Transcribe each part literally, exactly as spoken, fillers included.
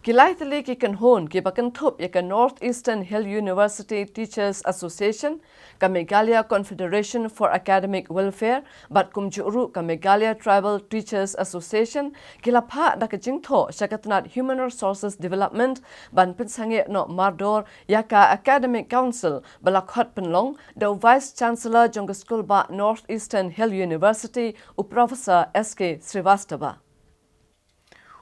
Ki lai tylli ki kynhun kiba kynthup ïa ka North Eastern Hill University Teachers Association, ka Meghalaya Confederation for Academic Welfare, bad kumjuh ruh ka Meghalaya Tribal Teachers Association, ki la phah da ka jingthoh sha ka tnad Human Resources Development ban pynsangeh noh mardor ïa ka Academic Council ba la khot pynlong da u Vice Chancellor jong ka skulbah North Eastern Hill University, u Professor S K Srivastava.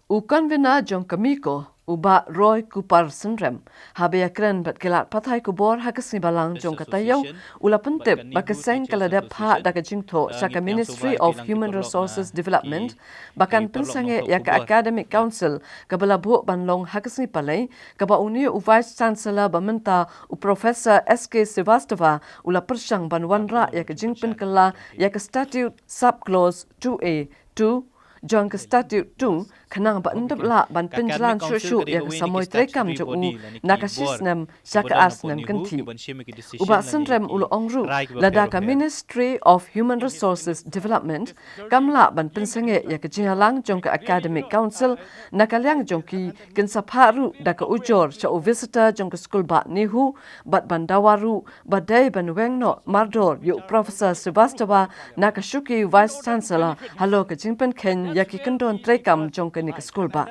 U convener jong ka MICO, u Bah Roy Kupar Synrem, haba ïakren bad ki lad pathai khubor ha ka sngi Balang jong ka taïew, u la pyntip ba ka seng ka la dep phah da ka jingthoh sha ka Ministry of Human Resources Development ba kan pynsangeh ïa ka Academic Council kaba la buh ban long ha ka sngi Palei, kaba une u Vice Chancellor ba mynta, u Professor S K Srivastava, u la pyrshang ban wanrah ïa ka jingpynkylla ïa ka Statute Sub Clause two A two jong ka Statute two, khnang ba yn dep lah ban pynjlan shuh shuh ïa ka samoi treikam jong u na ka shisnem sha ka arsnem kynthih. U Bah Synrem u la ong ruh, lada ka Ministry of Human Resources Development kam lah ban pynsangeh ïa ka jingïalang jong ka Academic Council, na ka liang jong ki, kin sa phah ruh da ka ujor sha u Visitor jong ka skulbah NEHU, bad ban dawa ruh ba dei ban weng noh mardor ïa u Professor Srivastava na ka shuki Vice Chancellor halor ka jingpynkheiñ ïa ki kyndon treikam jong kane ka skulbah.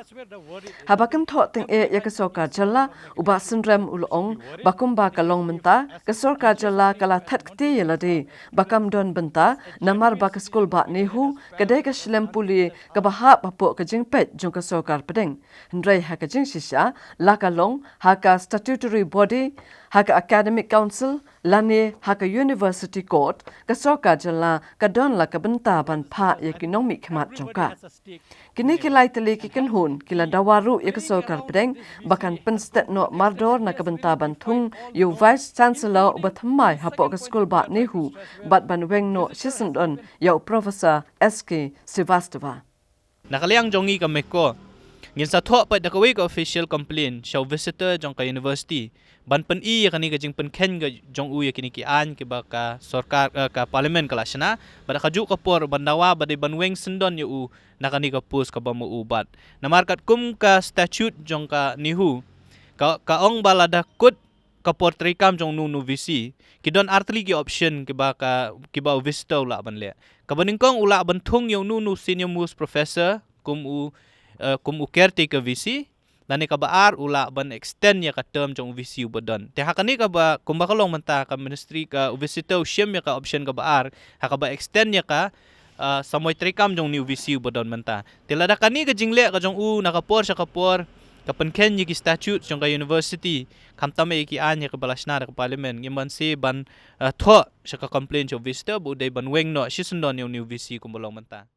Haba kynthoh tyngeh ïa ka sorkar jylla, u Bah Synrem u la ong ba kumba ka long mynta, ka sorkar jylla ka la thad kti ïa lade ba kam don bynta, namar ba ka skulbah NEHU ka dei ka shlem pule kaba hap hapoh ka jingpeit jong ka sorkar pdeng. Hynrei ha ka jingshisha, la ka long ha ka statutory body, ha ka Academic Council, lane ha ka University Court, ka sorkar jylla ka don la ka bynta ban phah ïa ki nongmihkhmat jong ka. Kine ki lai tylli ki kynhun ki la dawa ruh ïa ka sorkar pdeng ba kan pynstet noh mardor na ka bynta ban thung ïa u Vice Chancellor uba thymmai hapoh ka skulbah NEHU, bad ban weng noh shisyndon ïa u Professor S K Srivastava. Na ka liang jong ngi ka MICO, ngin sa thoh pat da kawei ka official complaint sha u Visitor jong ka University ban pyni ïa kane ka jingpynkheiñ ka jong u ïa kine ki aiñ kiba ka sorkar, eh, ka Parliament ka la shna, bad ha kajuh ka por ban dawa ba dei ban weng syndon ïa u na kane ka post kaba ma u bad. Namar katkum ka statute jong ka NEHU, ka, ka ong ba lada kut ka por treikam jong uno uno VC, ki don artylli ki option kiba ka, kiba u Visitor u lah ban leh. Kaba nyngkong u lah ban thung ïa uno uno senior most professor kum u, eh, kum u caretaker VC, lane kaba ar u lah ban extend ïa ka term jong u VC uba don. Te ha kane kaba, kumba ka long mynta, ka Ministry, ka u Visitor u shim ïa ka option kaba ar, ha kaba extend ïa ka, ah, samoi treikam jong une u VC uba don mynta. Te lada kane ka jingleh ka jong u na ka por sha ka por ka pynkheiñ ïa ki statute jong ka University, khamtam ïa ki aiñ ïa kiba la shna da ka Parliament, ngim banse ban, ah, thoh sha ka complaint sha u Visitor ba u dei ban weng noh shisyndon ïa une u VC kumba long mynta.